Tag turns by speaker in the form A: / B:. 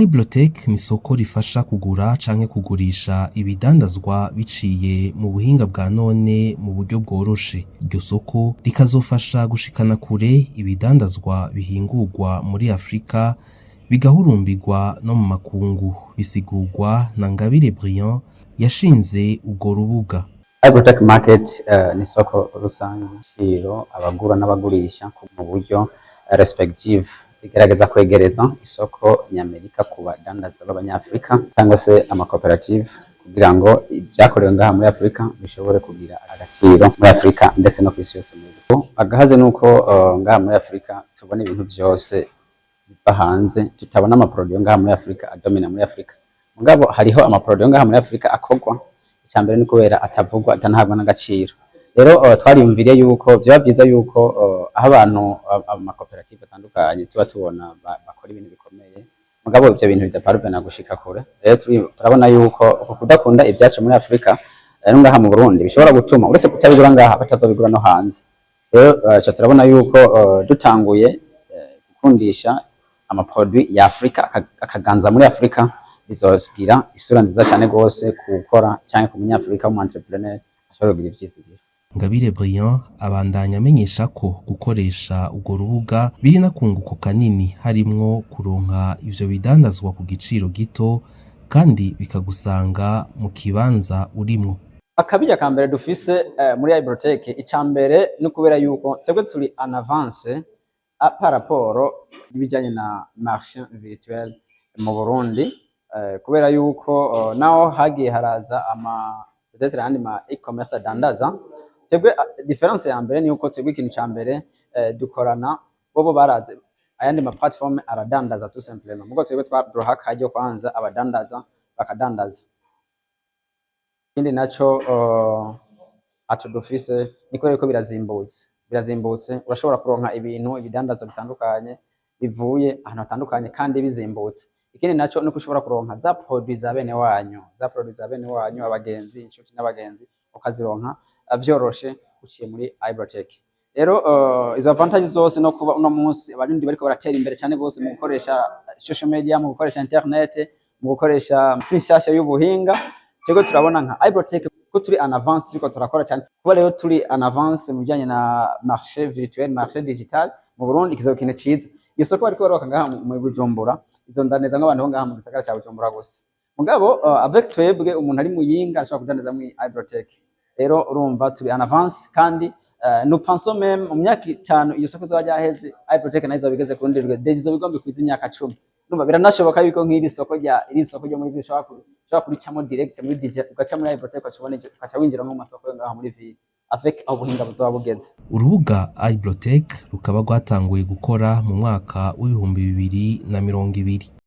A: Iblotech ni isoko rifasha kugura canke kugurisha ibidandazwa biciye mu buhinga bwa none mu buryo bworoshe. Iryo soko rikazofasha gushikana kure ibidandazwa bihingurwa muri Afrika bigahurumbirwa no mu makungu, bisigurwa na Ngabire Brian yashinze urwo rubuga.
B: Agrotech Market ni isoko rusange igiciro abagura n'abagurisha mu buryo respective, igerageza kwegereza isoko nyamerika ku badandaza b'abanyafrika cyangwa se amakoperative, kugira ngo ibyakorewe ngaha muri Afrika bishobore kugira agaciro muri Afrika ndetse no ku isi yose muri rusange. Agahaze nuko ngaha muri Afrika tubona ibintu vyose biva hanze, tutabona amaproduit ngaha muri Afrika adomina muri Afrika. Mugabo hariho amaproduit ngaha muri Afrika akorwa. Icambere ni kubera atavugwa, atanahabwa n'agaciro. Rero twariyumviriye yuko vyoba vyiza yuko aho abantu amakoperative atandukanye tuba tubona bakora ibintu bikomeye, mugabo ivyo bintu bidaparvena gushika kure. Rero turabona yuko uko kudakunda ibyacu muri Afrika no ngaha mu Burundi bishobora gutuma uretse kutabigura ngaha, batazobigura no hanze. Rero ca turabona yuko dutanguye gukundisha amaproduit ya Afrika akaganza muri Afrika, bizogira isura nziza cyane gose gukora cyangwa ku munyafrika w'umu entrepreneur ashobora kugira ivyizigiro.
A: Ngabire Brian abandanya amenyesha ko gukoresha urwo rubuga biri n'akunguko kanini, harimwo kuronka ivyo bidandazwa ku giciro gito kandi bikagusanga mu kibanza urimwo.
B: Akabirya ka mbere dufise muri Ibrotech, ica mbere ni ukubera yuko twebwe turi en avance par rapport y'ibijanye na marché virtuel mu Burundi, kubera yuko naho hagiye haraza ama peut-être ayandi ma e-commerce adandaza, twebwe différence ya mbere ni yuko twebwe ikintu ca mbere dukorana bobo baraze ayandi ma platform aradandaza tout simplement, mugo twebwe twaduha akaryo kwanza abadandaza bakadandaza. Ikindi naco aco dufise ni kubera ko birazimbutse, birazimbutse. Urashobora kuronka ibintu, ibidandazwa bitandukanye bivuye ahantu hatandukanye kandi bizimbutse. Ikindi naco nuko ushobora kuronka za produit za bene wanyu, za produit za bene wanyu, abagenzi, inshuti n'abagenzi, ukazironka vyoroshe uciye muri Ibrotech. Rero izo avantage zose no kuba uno munsi Abarundi bariko baratera imbere cyane gose mu gukoresha social media, mu gukoresha internet, mu gukoresha isi nshasha y'ubuhinga, twebwe turabona nka Ibrotech ko turi en avance, turiko turakora cyane. Kuba rero turi en avance mu bijanye na marché virtuel, marché digital mu Burundi, kizoba ikintu ciza. Iyo soko bariko barubaka ngaha mu Bujumbura izondaneza nk'abantu bo ngaha mu gisagara ca Bujumbura gusa, mugabo avec twebwe umuntu ari Muyinga ashobora kudandaza muri Ibrotech. Rero urumva turi en avance kandi nous pensons même mu myaka 5 iyo soko izoba ryaheze, Ibrotech nayo izoba igeze ku rundi rwego. Déjà izoba igomba ikwiza imyaka 10. Urumva biranashoboka yuko nk'iri soko rya iri soko ryo muri ville ushobora kuricamo direct muri DJ, ugaca muri Ibrotech, ugaca ubona ugaca winjira nko mu masoko yo ngaha muri ville avec aho ubuhinga buzoba bugeze.
A: Urubuga Iblotech rukaba rwatanguye gukora mu mwaka w'2020.